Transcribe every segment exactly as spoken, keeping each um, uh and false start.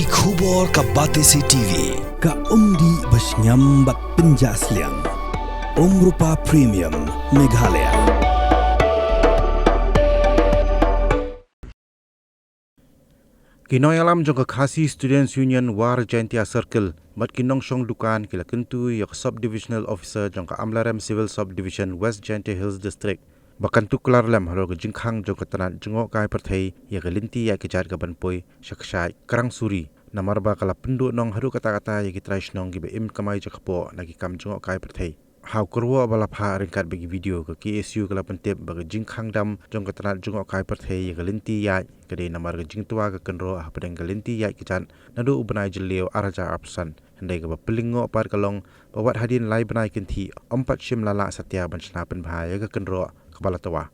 Khubor ka Batesi T V, ka umdih ba shngiam bad pynjah sliang. Umrupa Premium, Meghalaya. Ki nongïalam jong ka Khasi Students Union War Jaintia Circle bad ki nongshong dukan ki la kyntu ïa ka Sub Divisional Officer jong ka Amlarem Civil Sub Division, West Jaintia Hills District, ba kan tuklar lem halor ka jingkhang jong ka tnat jngohkai pyrthei ïa ka lynti ïaid ka jait ka ban poi sha ka kshaid Krang Suri, namar ba ka la pynduh nong haduh katta katta ïa ki trai shnong kiba im kamai jaka poh na ki kam jngohkai pyrthei. Ha u kyrwoh ba la phah ryngkat bad ki video, ka K S U ka la pyntip ba ka jingkhang dam jong ka tnat jngohkai pyrthei ïa ka lynti ïaid ka dei namar ka jingtwa ka kynroh hapdeng ka lynti ïaid ka jait naduh u bnai Jylliew ar hajar arphew san. Hynrei kaba pynlyngngoh pat ka long ba wat hadien lai bnai kynthih ym pat shym la lah satia ban shna pynbha ïa ka kynroh kaba la twa.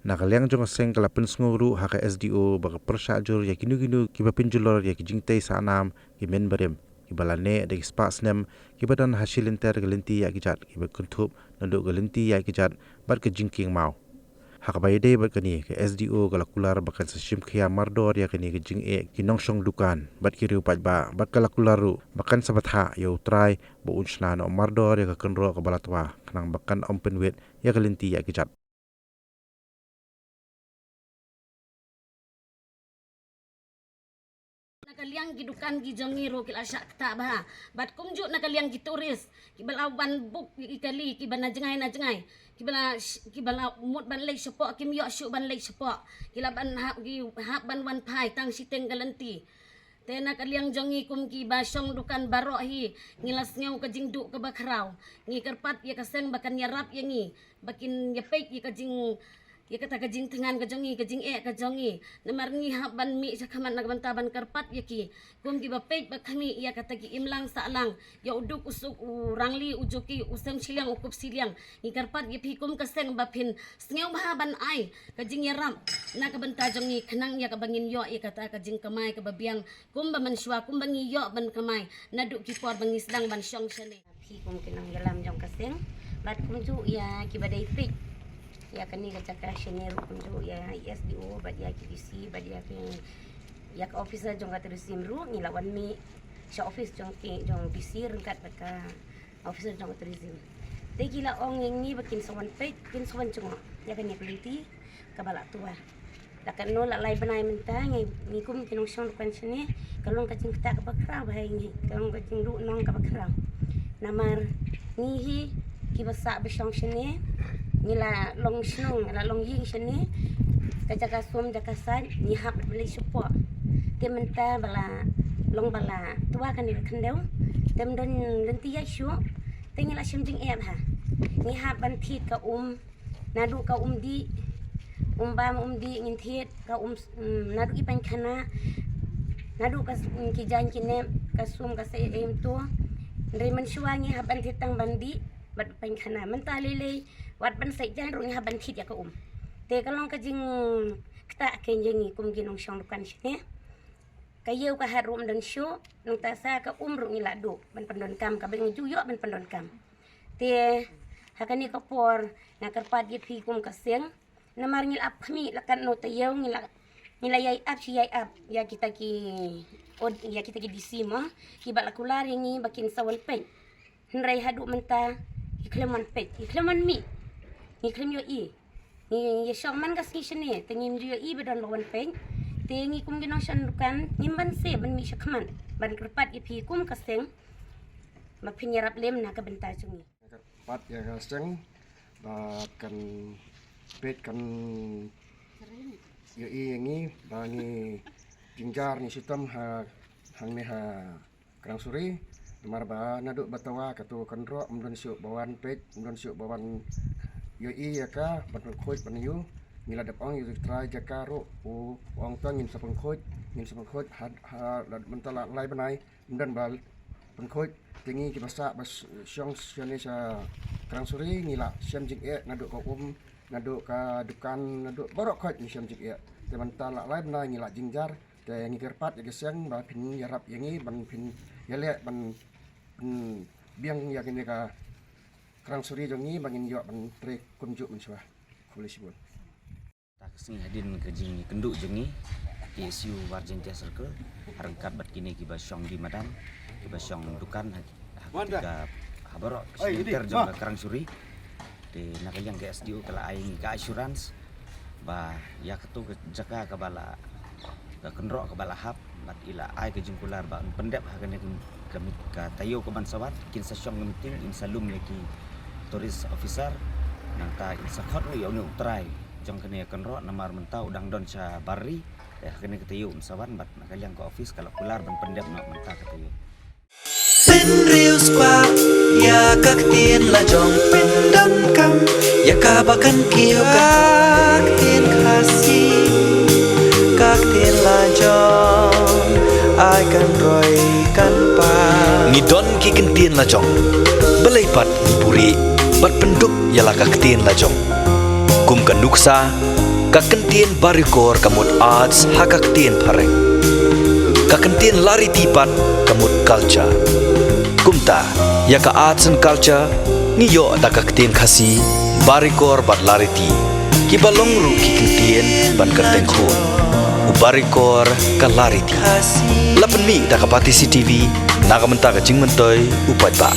Na ka liang jong ka seng ka la pynsngew ruh ha ka S D O ba ka pyrshah jur ïa kino kino kiba pynjulor ïa ki jingtei sahnam, ki mynbarim kiba la neh da ki spah snem, kiba don ha shi lynter ka lynti ïaid ka jait, kiba kynthup naduh ka lynti ïaid ka jait bad ka jingkieng maw. Ha kaba ïadei bad kane, ka S D O ka la kular ba kan sa shim khia mardor ïa kane ka jingeh ki nongshong dukan bad ki riew paidbah, bad ka la kular ruh ba kan sa bthah ïa u trai ba un shna noh mardor ïa ka kynroh kaba la twa, khnang ba kan ym pynwit ïa ka lynti ïaid ka jait. Na ka liang ki dukan ki jong ngi ruh ki la shah ktah bha. Bad kumjuh na ka liang ki tourist kiba la wan book ïa ki kali kiba na jngai na jngai, kiba la sh-, kiba la mut ban leit shapoh kim ïoh shuh ban leit shapoh. Ki la ban hap, ki hap ban wan phai tang shiteng ka lynti. Te na ka liang jong ngi kum kiba shong dukan baroh hi, ngi la sngew ka jingduh kaba khraw. Ngi kyrpad ïa ka seng ba kan ïarap ïa ngi, ba kin ïa peit ïa ka jing, ïa kata ka jingthngan ka jong ngi, ka jingeh ka jong ngi. Namar ngi hap ban mih shakhmat na ka bynta ban kyrpad ïa ki. Kum kiba peit ba khmih ïa kata ki imlang sahlang, ïa u duk u suk, u rangli u juki, u sem shiliang u kup shiliang. Ngi kyrpad ïa phi kum ka seng ba phin sngewbha ban ai ka jingïarap na ka bynta jong ngi, khnang ïa kaba ngin ïoh ïa kata ka jingkamai kaba biang kumba mynshuwa, kumba ngi ïoh ban kamai naduh ki por ba ngi sdang ban shong shane. Phi kum ki nongïalam jong ka seng bad kumjuh ïa kiba dei peit ïa kane ka jaka shane ruh, kumjuh ïa S D O bad ïa ki D C bad ïa ki, ïa ka officer jong ka tourism ruh, ngi la wan mih sha office jong ki, jong D C ryngkat bad ka officer jong ka tourism. Te ki la ong ïa ngi ba kin sa wan peit, kin sa wan jngoh ïa kane ka lynti kaba la twa. La katno la lai bnai mynta ngi, ngi kum ki nongshong dukan shane, ka long ka jingktah kaba khraw bha ïa ngi, ka long ka jingduh nong kaba khraw. Namar ngi hi kiba sah ba shong shane, ngi la long shnong, ngi la long ïing shane, ka jaka sum jaka sait ngi hap ban leit shapoh. Te mynta ba la long ba la twa kane ka khyndew, te ym don lynti ïaid shuh, te ngi la shem jingeh bha. Ngi hap ban thied ka um, naduh ka um dih, um bam um dih ngin thied, ka um, mm, naduh ki painkhana, naduh ka s-, mm, ki jaiñ ki nep, ka sum ka seh em to. Hynrei mynshuwa ngi hap ban thied tang ban dih bad painkhana. Mynta lei lei wat ban seh jaiñ ruh ngi hap ban thied ïa ka um. Te ka long ka jingktah kein ïa ngi kum ki nongshong dukan shane. Ka ïew ka hat ruh ym don shuh, nangta sa ka um ruh ngi la duh ban pyndonkam, kaba ngi ju ïoh ban pyndonkam. Te ha kane ka por nga kyrpad ïa phi kum ka seng, namar ngi la ap khmih la katno taïew, ngi la, ngi la ïai ap shi ïai ap ïa kita ki, ïa kita ki D C mo, kiba la kular ïa ngi ba kin sa wan peit. Hynrei haduh mynta ki khlem wan peit, ki khlem wan mih. Ngi khlem ïohi. Ngi ïa shong man ka sngi shane te ngim ju ïohi ba don ba wan peit. Te ngi kum ki nongshong dukan ngim banse ban mih shakhmat ban kyrpad ïa phi kum ka seng ba phin ïarap lem na ka bynta jong ngi. Kyrpad ïa ka seng ba kan peit, kan ïohi ïa ngi ba ngi jynjar, ngi shitom ha, hangne ha Krang Suri, namar ba naduh ba twa katu ka kynroh ym don shuh ba wan peit, ym don shuh ba wan ïohi ïa ka, ban pynkhuid ban ïoh. Ngi la dep ong ïa u trai jaka ruh, u ong to ngin sa pynkhuid, ngin sa pynkhuid, ha, ha, la mynta la lai bnai ym don ba pynkhuid. Te ngi kiba sah ba sh-, shong shane sha Krang Suri ngi la shem jingeh naduh ka um, naduh ka dukan, naduh baroh khoit ngi shem jingeh. Te mynta la lai bnai ngi la jynjar. Te ngi kyrpad ïa ka seng ba phin ïarap ïa ngi ban phin ïaleh ban, hmm, biang ïa kane ka Krang Suri jong ngi ba ngin ïoh ban trei kumjuh mynshuwa. Khublei shibun. Ta ka sngi hadien ka jingkynduh jong ngi, K S U War Jaintia Circle, ryngkat bad kine kiba shong die madan, kiba shong dukan ha, ha ka, ha baroh ki shnong ter jong ka Krang Suri. Te na ka liang ka S D O ka la ai ngi ka assurance ba ïa kato ka jaka kaba la, ka kynroh kaba la hap, bad i la ai ka jingkular ba un pyndep ha kane ka, ka, ka taïew kaban sa wan, kin sa shong ka meeting, in sa lum ïa ki tourist officer, nangta in sa khot ruh ïa une u trai jong kane ka kynroh, namar mynta u dang don sha bar ri. Te ha kane ka taïew un sa wan, bad na ka liang ka office ka la kular ban pyndep noh mynta ka taïew. Pynriew spah ïa ka ktien la jong, pyndonkam ïa kaba kan kiew ka ktien Khasi. Ka ktien la jong ai kan roi kan pa. Ngi don ki ktien la jong, balei pat ngi buhrieh bad pyndup ïa la ka ktien la jong? Kum ka nuksa, ka ktien Barikor ka mut arts ha ka ktien phareng. Ka ktien Lariti pat ka mut culture. Kumta, ïa ka arts and culture ngi ïoh da ka ktien Khasi, Barikor bad Lariti, kiba long ruh ki ktien ban kyrteng khun. U Barikor ka Lariti. La pynmih da ka Batesi TV na ka bynta ka jingmyntoi u paidbah.